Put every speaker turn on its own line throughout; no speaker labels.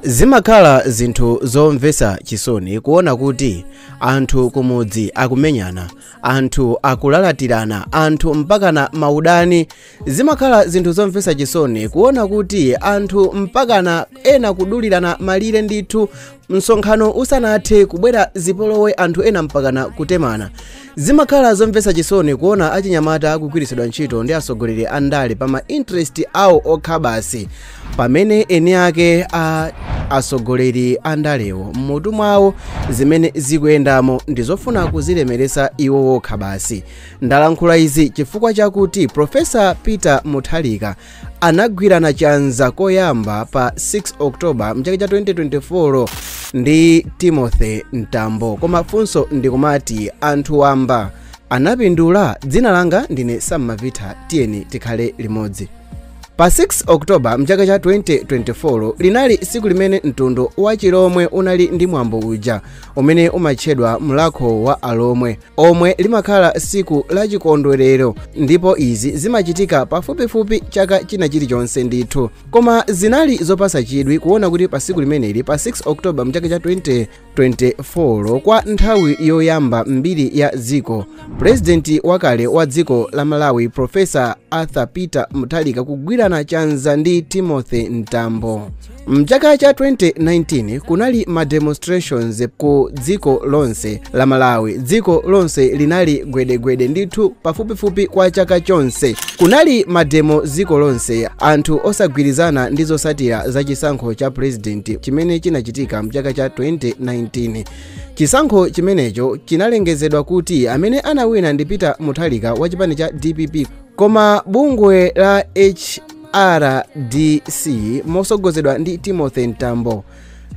Zimakhala zinthu zomvetsa chisoni kuona kuti anthu kumudzi akumenyana, anthu akulalatirana, anthu mpakana maudani. Zimakhala zinthu zomvetsa chisoni kuona kuti anthu mpakana ena kudulirana malire ndithu, msonkhano usanathe kubwera zipolowe, anthu ena mpakana kutemana. Zimakhala zomvetsa chisoni kuona achinyamata akugwiritsidwa ntchito ndi atsogoleri a ndale pa ma interest awo okha basi, pamene eni ake a atsogoleri a ndalewo mmutu mwawo zimene zikuyendamo ndi zofuna kuzilemeretsa iwo wokha basi. Ndalankhula izi chifukwa chakuti Professor Peter Mutharika anagwirana chanza koyamba pa 6 October mchaka cha 2024 ndi Timothy Mtambo. Koma funso ndikumati, anthu wamba anapindula? Dzina langa ndine Sam Mavita, tiyeni tikhale limodzi. Pa 6 October mchaka cha 2024 linali tsiku limene mtundu wa Chilomwe unali ndi mwambo uja umene umatchedwa Mlakho wa Alomwe, omwe limakhala tsiku la chikondwerero, ndipo izi zimachitika pafupifupi chaka china chilichonse ndithu. Koma zinali zopasa chidwi kuona kuti pa tsiku limeneli, pa 6 October mchaka cha 2024, kwa nthawi yoyamba mbiri ya dziko, purezidenti wakale wa dziko la Malawi Professor Arthur Peter Mutharika kugwirana chanza ndi Timothy Mtambo. Mchaka cha 2019 kunali ma demonstrations ku dziko lonse la Malawi. Dziko lonse linali gwedegwede ndithu pafupifupi kwa chaka chonse. Kunali mademo dziko lonse, anthu osagwirizana ndi zotsatira za chisankho cha president chimene chinachitika mchaka cha 2019. Chisankho chimenecho chinalengezedwa kuti amene anawina ndi Peter Mutharika wa chipani cha DPP, koma bungwe la HRDC mosogozedwa ndi Timothy Mtambo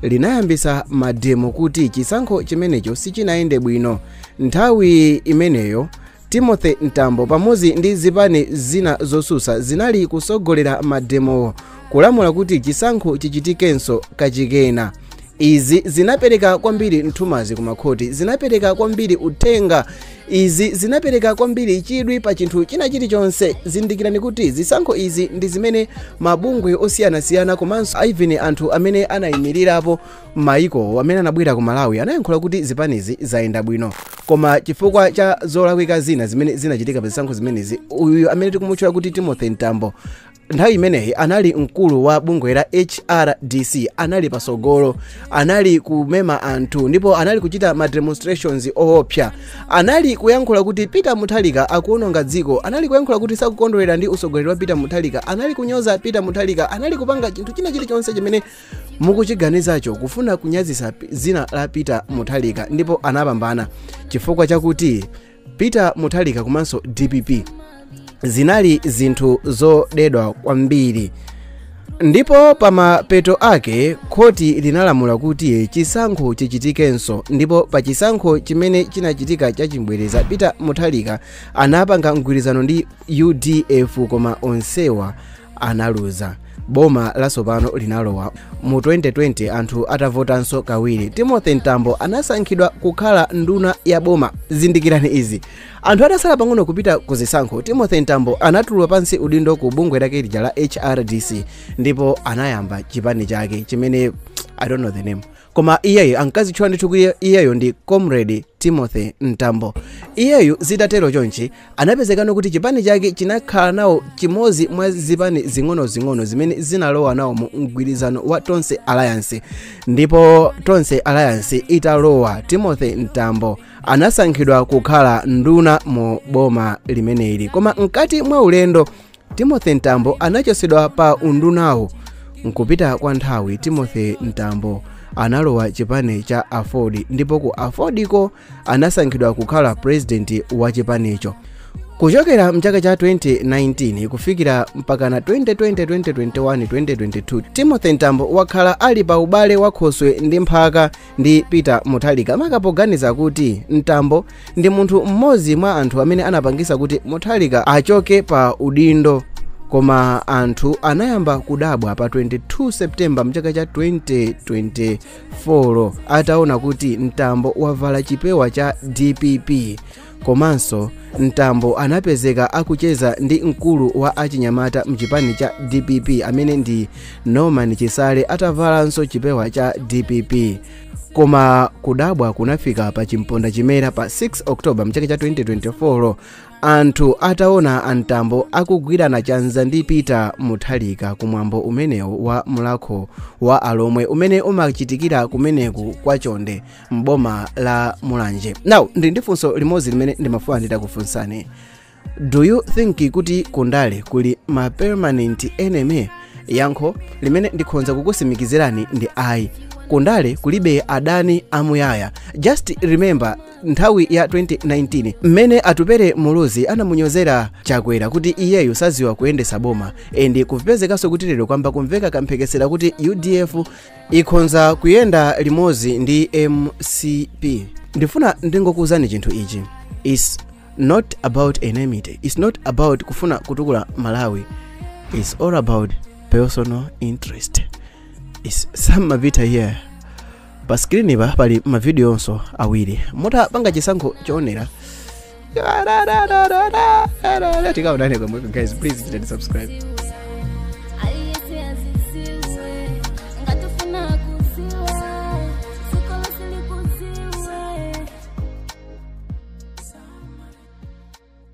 linayambisa mademo kuti chisankho chimenecho sichinayende bwino. Nthawi imeneyo Timothy Mtambo pamodzi ndi zipani zina zosusa zinali kusogolera mademowo kulamula kuti chisankho chichitikenso kachikena. Izi zinapereka kwambiri nthumazi kumakhoti, zinapereka kwambiri uthenga, izi zinapereka kwambiri chidwi pa chinthu china chilichonse. Zindikirani kuti zisankho izi ndi zimene mabungwe osiyanasiyana komanso even anthu amene anayimirirapo m'mayiko amene anabwera ku Malawi anayankhula kuti zipanizi zayenda bwino, koma chifukwa cha zolakwika zina zimene zinachitika pa zisankho zimenezi, uyu amene tikumutchula kuti Timothy Mtambo nthawi imeneyi anali mkulu wa bungwe la HRDC, anali pasogolo, anali kumema anthu ndipo anali kuchita ma demonstrations oopsa. Anali kuyankhula kuti Peter Mutharika akuononga dziko, anali kuyankhula kuti sakukondwerera ndi usogoleri wa Peter Mutharika, anali kunyoza Peter Mutharika, anali kupanga chinthu china chilichonse chimene mukuchiganizacho kufuna kunyazisa dzina la Peter Mutharika. Ndipo anapambana chifukwa chakuti Peter Mutharika komanso DPP zinali zinthu zodedwa kwambiri. Ndipo pamapeto ake khoti linalamula kuti chisankho chichitikenso, ndipo pa chisankho chimene chinachitika chachimbwereza, Peter Mutharika anapanga mgwirizano ndi UDF, koma onsewa analuza. Boma latsopano linalowa mu 2020 anthu atavotanso kawiri. Timothy Mtambo anasankhidwa kukhala nduna ya boma. Zindikirani izi, anthu atasala pang'ono kupita ku zisankho, Timothy Mtambo anatulula pansi udindo ku bungwe lake lija la HRDC ndipo anayamba chipani chake chimene I don't know the name, koma iyeyo ankazitchula ndithu kuti iyeyo ndi Comrade Timothy Mtambo. Iyeyu zitatero chonchi anapezekano kuti chipani chake chinakhala nawo chimodzi mwa zipani zing'onozing'ono zimene zinalowa nawo mu mgwirizano wa Tonse Alliance. Ndipo Tonse Alliance italowa, Timothy Mtambo anasankhidwa kukhala nduna mu boma limeneli. Koma mkati mwa ulendo Timothy Mtambo anachotsedwa pa undunawo. Nkupita kwa nthawi Timothy Mtambo analowa chipani cha AFORD, ndipo ku AFORDiko anasankhidwa kukhala president wa chipanicho. Kuchokera mchaka cha 2019 kufikira mpakana 2020, 2021, 2022, Timothy Mtambo wakhala ali pa ubale wakhoswe ndi mphaka ndi Peter Mutharika, makapoganiza kuti Mtambo ndi munthu mmodzi mwa anthu amene anapangisa kuti Mutharika achoke pa udindo. Koma anthu anayamba kudabwa pa 22 September mchaka cha 2024 ataona kuti Mtambo wavala chipewa cha DPP. Komanso Mtambo anapezeka akucheza ndi mkulu wa achinyamata mchipani cha DPP amene ndi Norman Chisale, atavalanso chipewa cha DPP. Koma kudabwa kunafika pa chimponda chimera pa 6 October mchaka cha 2024, anthu ataona Antambo akugwirana chanza ndi Peter Mutharika kumwambo umenewu wa Mulakho wa Alomwe umene umachitikira kumeneku kwa Chonde mboma la Mulanje. Now ndi funso limodzi limene ndimafuna nditakufunsani: do you think kuti kundale kuli ma permanent enemy? Yankho limene ndikhonza kukusimikizirani ndi ayi, kundale kulibe adani amuyaya. Just remember nthawi ya 2019 mmene Atupere Muluzi anamunyozera Chakwera kuti iyeyo saziwa kuyendesa boma, and kupezekanso kuti lero kwamba kumveka kamphekesera kuti UDF ikhonza kuyenda limodzi ndi MCP. Ndifuna ndingokuwuzani chinthu ichi: is not about enmity, it's not about kufuna kutukula Malawi, it's all about personal interest. Is Sam Mavita here. Pa screen pa pali mavidiyo onso awiri, mutapanga chisankho choonera. Tikaonane komweko guys, please chitani subscribe.